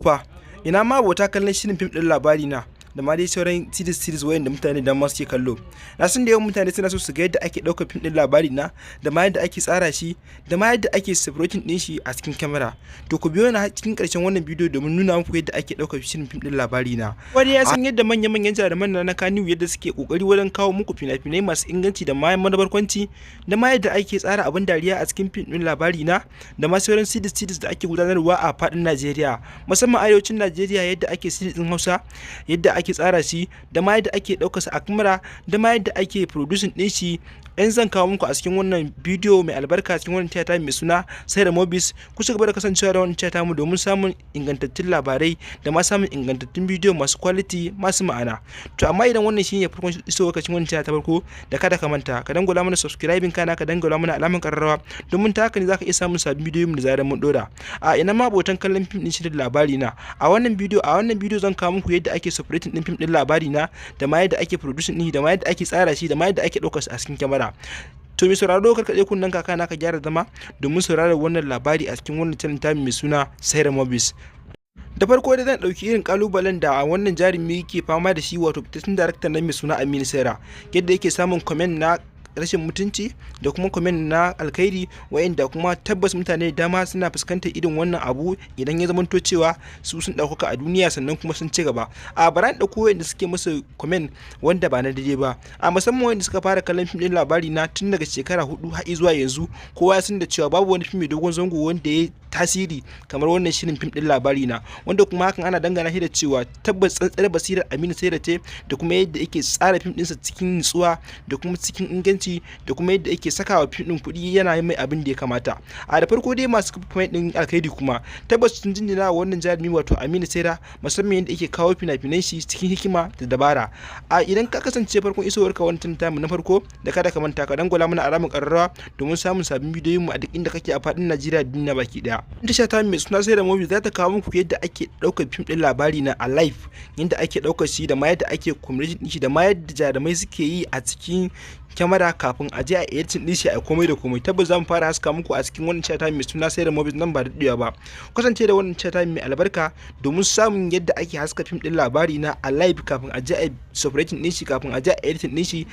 Fa ina ma abota kallon shirin fim ɗin Labari Na da ma dai sauran series series wayanda mutane da dama suke kallo. Na san da yawan mutane suna so su ga yadda ake ɗaukar fim ɗin Labari Na, da ma yadda ake tsara shi, da ma yadda ake separating ɗin shi a cikin kyamara. To, ku biyo ni har cikin ƙarshen wannan bidiyo domin nuna muku yadda ake ɗaukar shirin fim ɗin Labari Na. Wani ya san yadda manya-manyan jaruman na Kannywood, yadda suke kokari wajen kawo muku fina-finai masu inganci da ma barkwanci, da ma yadda ake tsara abin dariya a cikin fim ɗin Labari Na da ma sauran series series da ake gudanarwa a faɗin Najeriya, musamman arewacin Najeriya, yadda ake series ɗin Hausa, yadda ake tsara shi, da ma yadda ake ɗaukarsa a kamera, da ma yadda ake producing ɗin shi, in zan kawo muku a cikin wannan bidiyo mai albarka, cikin wannan tiyata mai suna Sai da Mobis. Ku ci gaba da kasancewa da wannan tiyata mu domin samun ingantattun labarai da ma samun ingantattun bidiyo masu quality, masu ma'ana. To, amma idan wannan shine farkon isowar ka cikin wannan tiyata ta farko, da kada ka manta ka dangwala mana subscribing, kana ka dangwala mana alamar kararrawa, domin ta haka ne zaka iya samun sabbin bidiyoyin da zarar mun dora. A ina ma abotan kallon fim din shirin Labari Na? A wannan bidiyo zan kawo muku yadda ake separating din fim din Labari Na, da ma yadda ake producing din, da ma yadda ake tsara shi, da ma yadda ake ɗaukar sa a cikin kyamara. To, mai sauraro, karkaɗe kunnen kaka na, ka gyara zama domin sauraron wannan labari a cikin wannan channel tamu mai suna Saira Mobis. Da farko dai zan ɗauki irin kalubalen da wannan jarumi yake fama da shi, wato fitaccen daraktan nan mai suna Aminu Saira, yadda yake samun comment na rashin mutunci da kuma comment na alkhairi, wayanda kuma tabbas mutane da dama suna fuskantar irin wannan abu idan ya zamanto cewa su sun ɗaukaka a duniya, sannan kuma sun ci gaba. A bara ɗauko wayanda suke musu comment wanda ba na daidai ba, a musamman wayanda suka fara kallon fim ɗin Labari Na tun daga shekara 4 har zuwa yanzu. Kowa ya san da cewa babu wani fim mai dogon zango wanda ya tasiri kamar wannan shirin fim ɗin Labari Na, wanda kuma hakan ana dangana shi da cewa tabbas tsantsar basirar Aminu Saira ce, da kuma yadda yake tsara fim ɗinsa cikin nutsuwa da kuma cikin inganci, da kuma yadda yake sakawa fim ɗin kuɗi, yana mai abin da ya kamata. A da farko dai, masu comment ɗin alkhairi kuma tabbas sun jinjina wa wannan jarumi, wato Aminu Saira, musamman yadda yake kawo fina-finan shi cikin hikima da dabara. A idan ka kasance farkon isowar ka wannan tamu na farko, da kada ka manta ka dangwala mana alamar ƙararrawa domin samun sabbin bidiyoyin mu a duk inda kake a faɗin Najeriya da duniya baki ɗaya. Tasha ta mai suna Sai da Movie za ta kawo muku yadda ake ɗaukar fim ɗin Labari Na a live, yadda ake ɗaukar shi, da ma yadda ake communication ɗin shi, da ma yadda jarumai suke yi a cikin kyamara kafin a je a editing din shi, a komai da komai. Tabbas za mu fara haska muku a cikin wannan channel mai suna Sai da Movies nan ba da daɗewa ba. Kasance da wannan channel mai albarka domin samun yadda ake haska fim din Labari Na a live kafin a je a separating din shi, kafin a je a editing din shi.